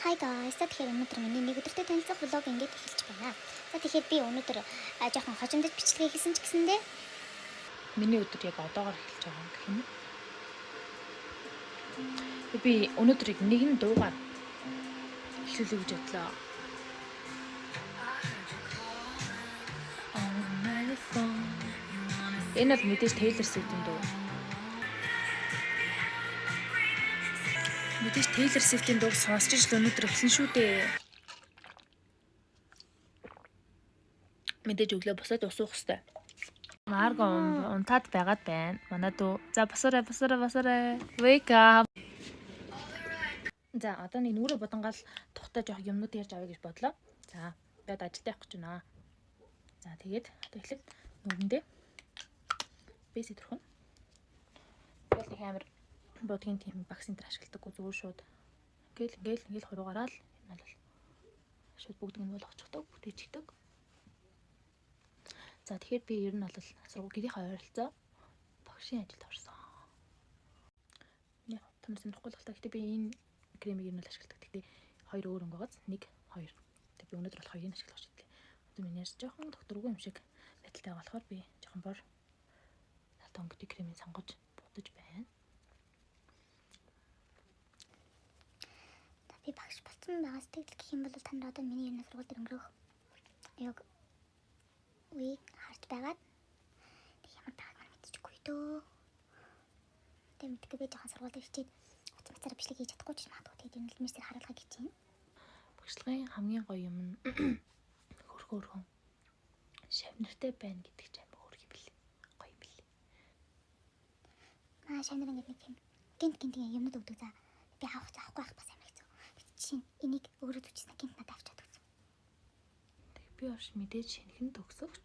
Hi guys. За, тэгэхээр өнөөдөр миний нэг өдөртөө танилцах vlog ингээд эхэлж байна. За, тэгэхээр би өнөөдөр жоохон хожимдож бичлэгээ хийсэн ч гэсэндээ Миний өдөр яг одоогор эхэлж байгаа юм гэх юм уу? Би өнөөдөр яг нэгэн дуугаар эхлүүлээ гэж бодлоо. On my phone. Энэ бол мэдээж Taylor Swift-ийн дуу. Мэдээж Taylor Swift-ийн дууг сонсч ижил өнөөдөр эхлэн шүү дээ. Мэдээж өглөө босоод ус уух хэрэгтэй. Марго унтаад байгаад байна. Манай дүү. За, босоорой, босоорой, босоорой. Wake up. За, одоо нэг нүрэ бодонгаал тухтай жоох юмнууд ярьж авъя гэж бодлоо. За, би одоо ажилдаа явах гэж байна. За, тэгээд одоо эхлээд нүрэндээ base түрхэн. Тэгэл нэг амар будгийн тийм багсын тэр ашигладаггүй, зүгээр шууд ингээл ингээл ингээл хуруугаараа л энэ бол шууд бүгдийг нь болгочихдог, бүтээчихдэг. За, тэгэхээр би ер нь бол сургууль гэрийнхээ ойролцоо багшийн ажилд орсон. Яг та нар сонирхгүй л та. Гэхдээ би энэ кремийг ер нь бол ашигладаг. Гэхдээ хоёр өөр өнгө байгааз 1 2. Тэгээ би өнөөдөр бол хоёрыг ашиглах шийдлээ. Одоо миний ярьж жоохон докторгүй юм шиг байдалтай байгаа болохоор би жоохон бор талт өнгөтэй кремийг сонгож будаж байна. За, би багш болсон байгаа сэтгэл гэх юм бол та нар одоо миний ер нь сургууль дээр өнгөрөх яг үеийг харж байгаад тэг ямар байгааг маань мэдчихгүй дөө. Тэг мэдгүй, би жоохон сургууль дээр хичээд уц мацаараа бичлэг хийж чадахгүй ч магадгүй. Тэгээд ер нь л мэрсээр харуулахыг хичээнэ. Багшлагын хамгийн гоё юм нь хөрхөн хөрхөн шавнартай байна гэдэг чинь амар хөөрхөн юм билээ. Гоё юм билээ. Маа шавнар ингээд нэг юм гинт гинт юмнууд өгдөг за. Би авах авахгүй байх бас амар хэцүү. Би чинь энийг өөрөө зүжсэн, гинт надад авчиад өгсөн. Тэг би орш мэдээж шинэхэн төгсөгч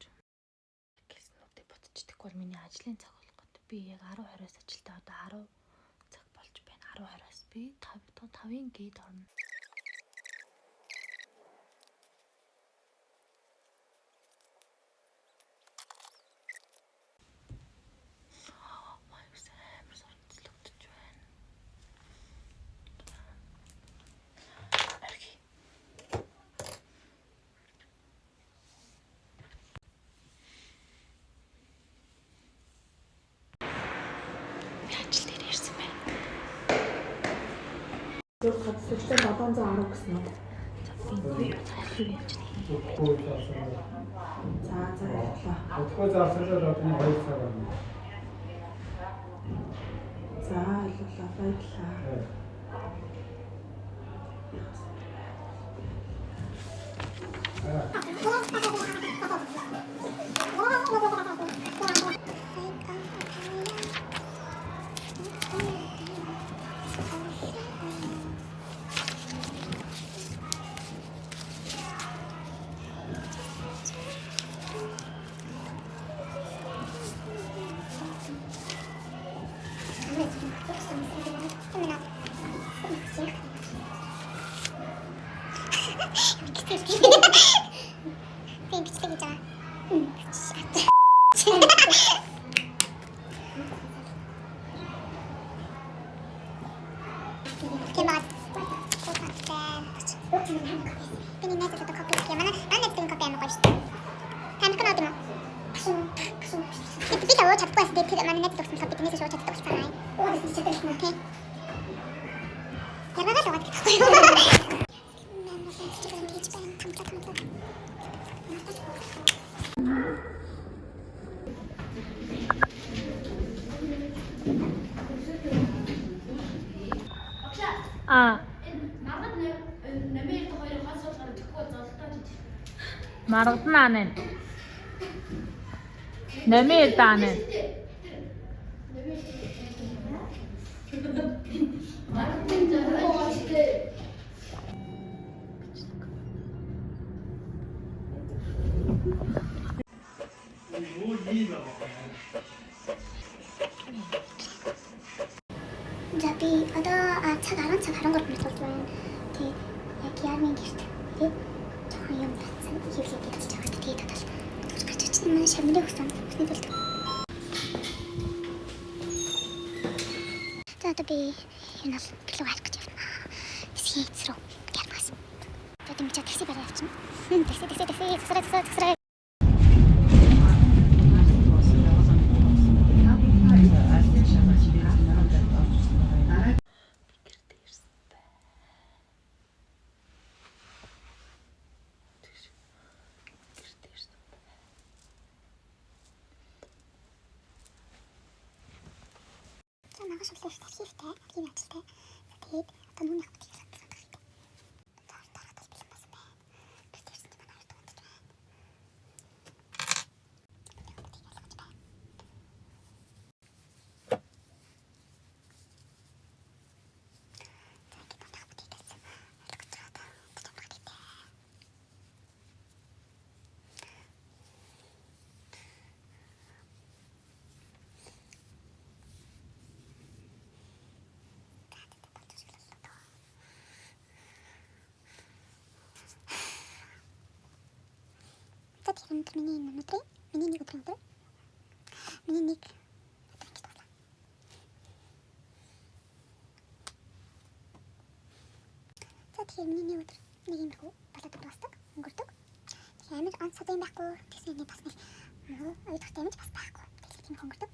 гэснүүдээ ботчихдаггүй бол миний ажлын цаг болох гээд би яг 10 20-оос ажилдаа, одоо 10 цаг болж байна. 10 20-оос би 5 5-ын гээд орно. Маа амар соронзлогдож байна. Архи. Би ажил дээр ирсэн байна. Зурх хадсагчтай 710 гэсэн үү? За, би энэ хоёр архив явж Үгүй заасан. За, баярлалаа. Өдгөө заасан одоо 2 цаг байна. За, ойлголоо, баярлалаа. Би бичлэг хийж байгаа. Тийм аа. Миний найз одоо кофе гэх юм. Манай найзын кофе амар гоё шүү дээ. Та американо уу юм уу? Би л ууж чаддаггүй байсан. Тэгээд тэр манай найз өгсөн кофе тэрнээс ууж чаддаг болсон аа. Ууж чаддаг юм тий. Яргагаа л уугаад гэдэг байхгүй юу? Манай найз хийж байна. Тамтлаа тамтлаа. Аа, Маргад намын эрдэ хоёрыг хол суулгаар тэгэхгүй золдоо гэж. Маргадан аа нэ. Намын эрдэ аа нэ. Маргадын золдоо. За, би одоо цаг 10 цаг 23 минут болж байна. Тэгээ яг Ярмын гэрт тэгээд жоохон юм татсан хийлээ гэж байгаа. Тэгээд одоо л гарч ирсэн, манай шавнырын өгсөн. Өсний тулд. За, одоо би энэ бол гэрлүү харах гэж явна. Хэсгийн эц рүү. Дэмжээ такси барай авчина. Такси, такси, такси, засараа, засараа, засараа. Би гэртээ ирсэн байна. Тэгш. Гэртээ ирсэн байна. За, маргааш өглөө их архивтай, архивын ажилтай. За, тэгээд одоо нүуний бүтээх хадгалах хэрэгтэй. За, тарах бэлэн болсон байна. Гэртээ ирсэн чинь манай хоёр дундаж байна. Нүуний бүтээх ялгаж байна. За, ингээд нүуний бүтээх гэсэн. Ойлгож байгаа та. Амарх хэрэгтэй. За, тэгэхээр өнөөдөр миний энэ өнөөдрийн миний нэг өдрийн өдөр. Миний нэг өдөр ингэж дуслаа. За, тэгэхээр миний нэг өдөр нэг иймэрхүү болоод дуусдаг, өнгөрдөг. Тэгэхээр амар онц содон юм байхгүй. Тэгсэн нэг бас нэг муу уйдах дэмж бас байхгүй. Тэгэхээр тийм өнгөрдөг.